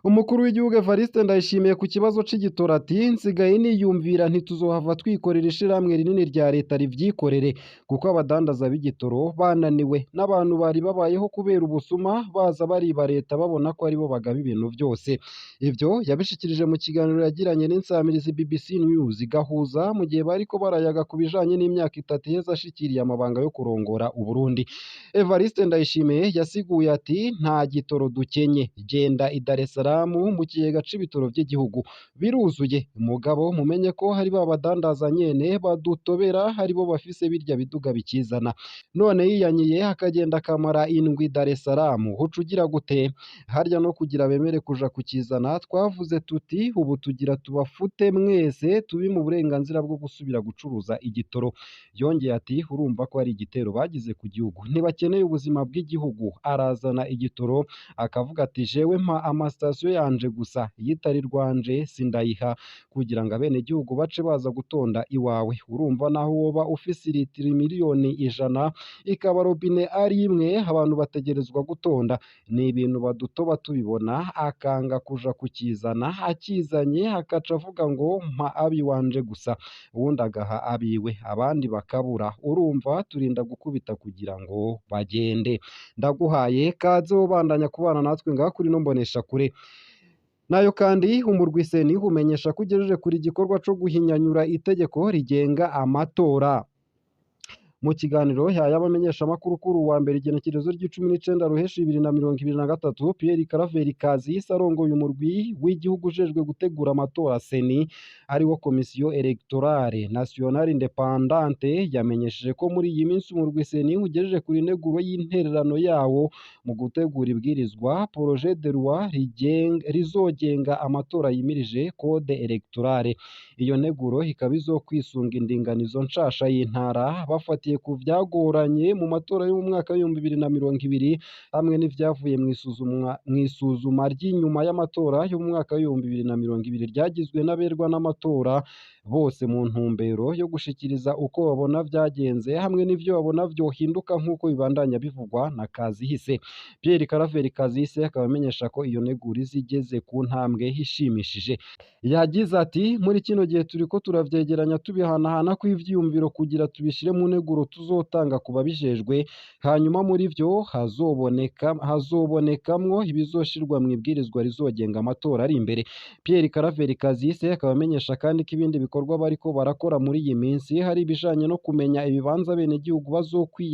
Umukuru w'igihugu Evariste Ndayishimiye ku kibazo c'igitoro ati nsigaye niyumvira ntituzohava twikorera ishirahamwe rinini rya leta rivyikorere kuko abadandaza b'igitoro bananiwe n'abantu bari babayeho kubera ubusuma baza bariba leta babona ko aribo bagaba ibintu vyose. Ivyo yabishikirije mu kiganiro yagiranye n'insamirizi BBC News Gahuza mu gihe bariko barayaga ku bijanye n'imyaka 3 iheze ashikiriye amabanga yo kurongora Uburundi. Evariste Ndayishimiye yasiguye ati nta gitoro dukenye, genda i Dar es Salaam mu kigega c'ibitoro vy'igihugu biruzuye, mugabo mumenye ko hari ba badandaza nyene badutobera aribo bafise birya biduga bikizana. None yiyanyiye akagenda akamara indwi Dar es Salaam, uca ugira gute? Harya no kugira bemere kuja kukizana twavuze tuti ubu tugira tubafute mwese tubime uburenganzira bwo gusubira gucuruza igitoro. Yongeye ati urumva ko ari igitero bagize ku gihugu, ntibakeneye ubuzima bw'igihugu. Arazana igitoro akavuga ati jewe mpa amasitasiyo yanje gusa, iyitari rwanje sindayiha, kugira ngo abenegihugu bace baza gutonda iwawe. Urumva naho woba ufise litiro 100,000,000 ikaba robine ari imwe, abantu bategerezwa gutonda. Ni ibintu badutoba tubibona, akanga kuja kukizana, akizanye akaca avuga ngo mpa abiwanje gusa, uwundi agaha abiwe, abandi bakabura. Urumva turinda gukubita kugira ngo bagende. Ndaguhaye kaze ubandanya kubana natwe ngaha kuri ino mboneshakure. Nayo kandi umurwi CENI umenyesha ko ugejeje kure igikorwa co guhinyanyura itegeko rigenga amatora. Mu kiganiro yahaye abamenyeshamakuru kuri uwa mbere igenekerezo ry'icumi n'icenda ruheshi 2023, Pierre Claver Kazihise arongoye umurwi w'igihugu ujejwe gutegura amatora CENI, ariwo Komisiyo Electorale Nationale Independante, yamenyesheje ko muri iyi minsi umurwi CENI ugejeje kure integuro y'intererano yawo mu gutegura ibwirizwa projet de loi rizogenga amatora yimirije code electorale. Iyo nteguro ikaba izokwisunga indinganizo nshasha y'intara bafatiye ku vyagoranye mu matora yo mu mwaka w'2020 hamwe n'ivyavuye mw'isuzuma ry'inyuma y'amatora yo mu mwaka w'2020 ryagizwe n'aberwa n'amatora bose mu ntumbero yo gushikiriza uko babona vyagenze hamwe n'ivyo babona vyohinduka nk'uko bibandanya bivugwa na Kazihise. Pierre Claver Kazihise akaba amenyesha ko iyo nteguro izigeze ku ntambwe ishimishije. Yagize ati muri kino gihe turiko turavyegeranya tubihanahana kw'ivyiyumviro kugira tubishire mu nteguro tuzotanga ku babijejwe, hanyuma muri vyo hazobonekamwo ibizoshirwa mw'ibwirizwa rizogenga amatora ari imbere. Pierre Claver Kazihise akaba amenyesha kandi ko ibindi bikorwa bariko barakora muri iyi minsi hari ibijanye no kumenya ibibanza abenegihugu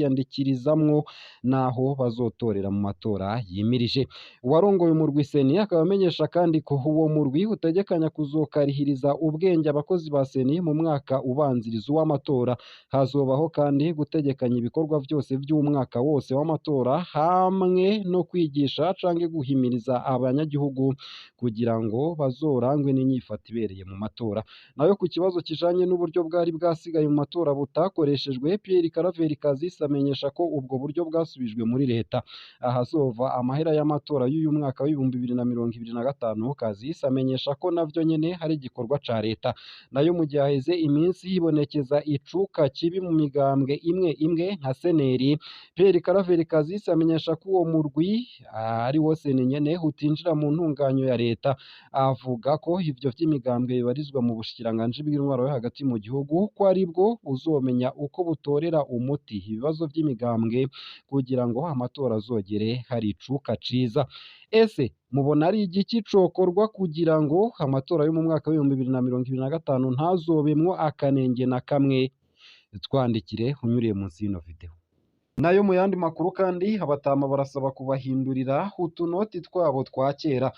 bazokwiyandikirizamwo n'aho bazotorera mu matora yimirije. Uwarongoye umurwi CENI akaba amenyesha kandi ko uwo murwi utegekanya kuzokarihiriza ubwenge abakozi ba CENI mu mwaka ubanziriza uw'amatora. Hazobaho kandi gutegekanya ibikorwa vyose vy'umwaka wose w'amatora hamwe no kwigisha canke guhimiriza abanyagihugu kugira ngo bazorangwe n'inyifato ibereye mu matora. Nayo ku kibazo kijanye n'uburyo bwari bwasigaye mu matora butakoreshejwe, Pierre Claver Kazihise amenyesha ko ubwo buryo bwasubijwe muri leta. Ahazova amahera y'amatora y'uyu mwaka w'2025, Kazihise amenyesha ko navyo nyene hari igikorwa ca leta. Nayo mu gihe haheze iminsi hibonekeza icuka kibi mu migambwe imwe imwe nka Seneri, Pierre Claver Kazihise amenyesha ko uwo murwi ari wo CENI nyene utinjira mu ntunganyo ya leta. Avuga ko ivyo vy'imigambwe bibarizwa mu bushikiranganji bw'intwaro yo hagati mu gihugu, ko aribwo buzomenya uko butorera umuti ibibazo vy'imigambwe kugira ngo amatora azogere hari icuka ciza. Ese mubona ari igiki cokorwa kugira ngo amatora yo mu mwaka w'2025 ntazobemwo akanenge na kamwe? Twandikire unyuriye munsi y'ino video. Nayo mu yandi makuru kandi abatama barasaba kubahindurira utunoti twabo twa kera.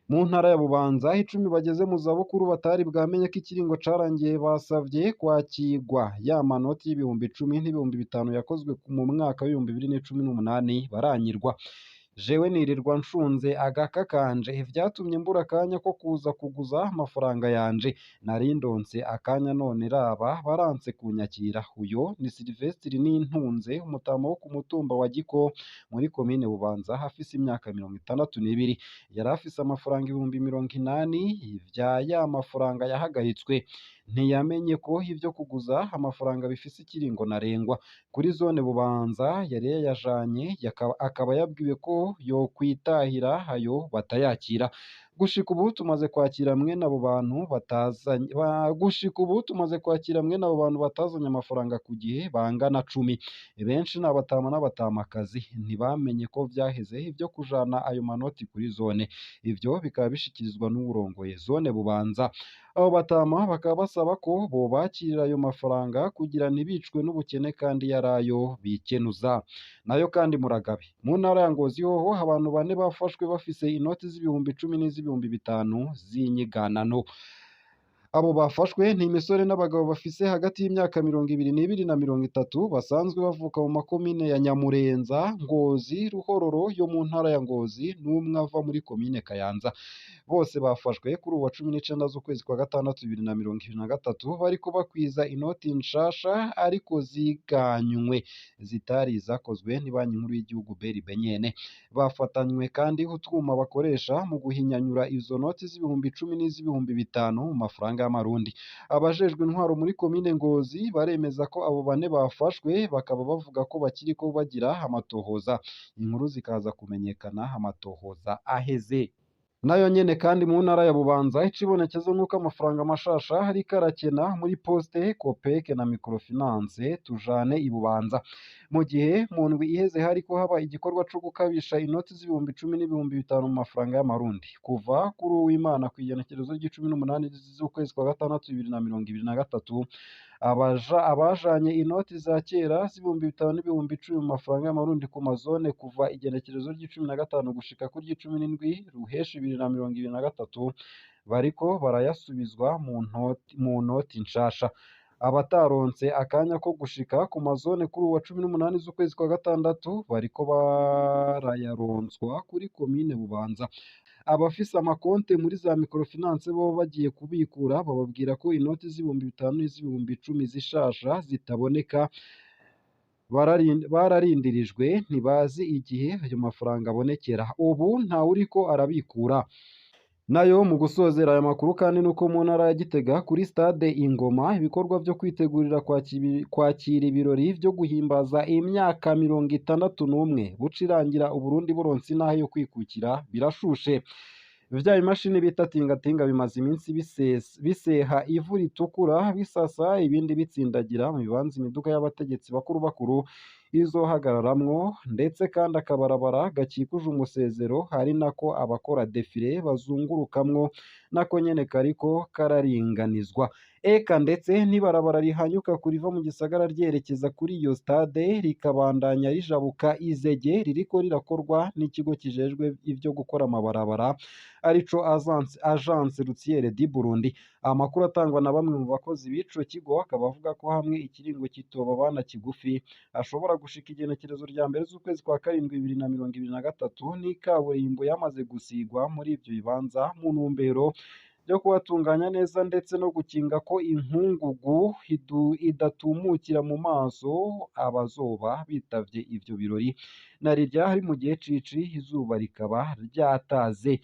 Mu ntara ya Bubanza 10 bageze mu zabukuru batari bwamenye ko ikiringo carangiye basavye kwakirwa ya manoti y'10,000 n'5,000 yakozwe mu mwaka w'2018 baranyirwa. Jewe nirirwa nshunze agaka kanje, ivyatumye mbura akanya ko kuza kuguza amafaranga yanje. Nari ndonse akanya none raba baranse kunyakira. Uyo ni Silvestre Nintunze, umutama wo ku mutumba wa Giko muri komine Bubanza, afise imyaka 62. Yari afise amafaranga 80,000 vya ya mafaranga yahagaritswe. Ntiyamenye ko ivyo kuguza amafaranga bifise ikiringo ntarengwa. Kuri zone Bubanza yari yayajanye, akaba yabwiwe ko yokwitahira ayo batayakira. Gushika ubu tumaze kwakira mwene abo bantu batazanye gushika ubu tumaze kwakira mwene abo bantu batazanye amafaranga ku gihe bangana 10. Benshi ni abatama n'abatamakazi, ntibamenye ko vyaheze ivyo kujana ayo manoti kuri zone. Ivyo bikaba bishikirizwa n'uwurongoye zone Bubanza. Abo batama bakaba basaba ko bobakirira ayo mafaranga kugira ntibicwe n'ubukene kandi yarayo bikenuza. Nayo kandi muragabe mu ntara ya Ngozi hoho abantu 4 bafashwe bafise inoti z'ibihumbi 10 n'iz'ibihumbi 5 z'inyiganano. Abo bafashwe ni imisore n'abagabo bafise hagati y'imyaka 22 na 30 basanzwe bavuka mu makomine ya Nyamurenza, Ngozi, Ruhororo yo mu ntara ya Ngozi n'umwe ava muri komine Kayanza. Bose bafashwe kuri uwa 19 z'ukwezi kwa gatandatu 2023 bariko bakwiza inoti nshasha ariko ziganywe zitari zakozwe ni Banki Nkuru y'Igihugu BRB nyene. Bafatanywe kandi utwuma bakoresha mu guhinyanyura izo noti z'ibihumbi 10 n'iz'ibihumbi 5 mu mafaranga y'amarundi. Abajejwe intwaro muri komine Ngozi baremeza ko abo 4 bafashwe, bakaba bavuga ko bakiriko bagira amatohoza. Inkuru zikaza kumenyekana amatohoza aheze. Nayo nyene kandi mu ntara ya Bubanza icibonekeza nuko amafaranga mashasha ariko arakena muri Poste, Copec na Microfinance tujane i Bubanza. Mu gihe mu ndwi iheze hariko haba igikorwa co gukabisha inoti z'ibihumbi 10 n'ibihumbi 5 mu mafaranga y'amarundi. Kuva kuri Uwimana kw'igenekerezo ry'icumi n'umunani z'ukwezi kwa gatandatu 2023, abajanye inoti za kera z'ibihumbi 5 n'ibihumbi 10 mu mafaranga y'amarundi ku mazone kuva igenekerezo ry'icumi na gatanu gushika kuri ry'icumi n'indwi ruheshi 2023 bariko barayasubizwa mu noti nshasha. Abataronse akanya ko gushika ku mazone kuri uwa 18 z'ukwezi kwa gatandatu bariko barayaronswa kuri komine Bubanza. Abafise amakonte muri za microfinance bo bagiye kubikura bababwira ko inoti z'ibihumbi 5 n'iz'ibihumbi 10 zishasha zitaboneka, bararindirijwe ntibazi igihe ayo mafaranga abonekera. Ubu ntawuriko arabikura. Nayo mu gusozera aya makuru kandi nuko mu ntara ya Gitega kuri stade Ingoma ibikorwa vyo kwitegurira kwakira ibirori vyo guhimbaza imyaka 61 buca irangira Uburundi buronse intahe yo kwikukira birashushe. Vya bimashini bita tingatinga bimaze iminsi biseha ivu ritukura bisasa ibindi bitsindagira mu bibanza imiduga y'abategetsi bakuru bakuru izohagararamwo, ndetse kandi akabarabara gakikuje umusezero hari nako abakora defile bazungurukamwo nako nyene kariko kararinganizwa. Eka ndetse n'ibarabara rihanyuka kuriva mu gisagara ryerekeza kuri iyo stade rikabandanya rijabuka Izege ririko rirakorwa n'ikigo kijejwe ivyo gukora amabarabara arico Agence Routière du Burundi. Amakuru atangwa na bamwe mu bakozi b'ico kigo akaba avuga ko hamwe ikiringo kitobabana kigufi ashobora gushika igenekerezo rya 1 z'ukwezi kwa karindwi 2023 n'ikaburimbo yamaze gusigwa muri ivyo bibanza mu ntumbero yo kuhatunganya neza ndetse no gukinga ko inkungugu idatumukira mu maso abazoba bitavye ivyo birori. Na rirya hari mu gihe cici izuba rikaba ryataze.